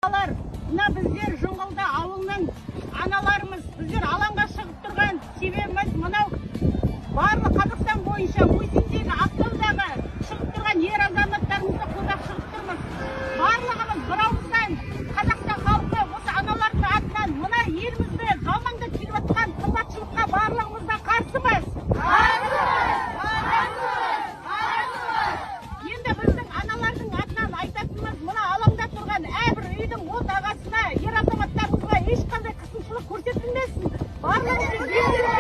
Мына біздер Жыңғылды ауылының аналарымыз. Біздер алаңға шығып тұрған себебіміз мынау: барлық Қазақстан бойынша Мусиндегі, Ақтаудағы шығып тұрған ер азаматтарымызды қолдап шығып тұрмыз. Барлығымыз бір ауыздан, Қазақстан халқы, осы аналардың атынан мына елімізді жалмаңдап келіп жатқан қымбатшылыққа барлығымыз да қарсымыз. Енді біздің аналардың атынан айтатынымыз: мына алаңда тұрған әрбір үйдің отағасына, ер азаматтарымызға ешқандай қысымшылық көрсетілмесін. Барлығымыз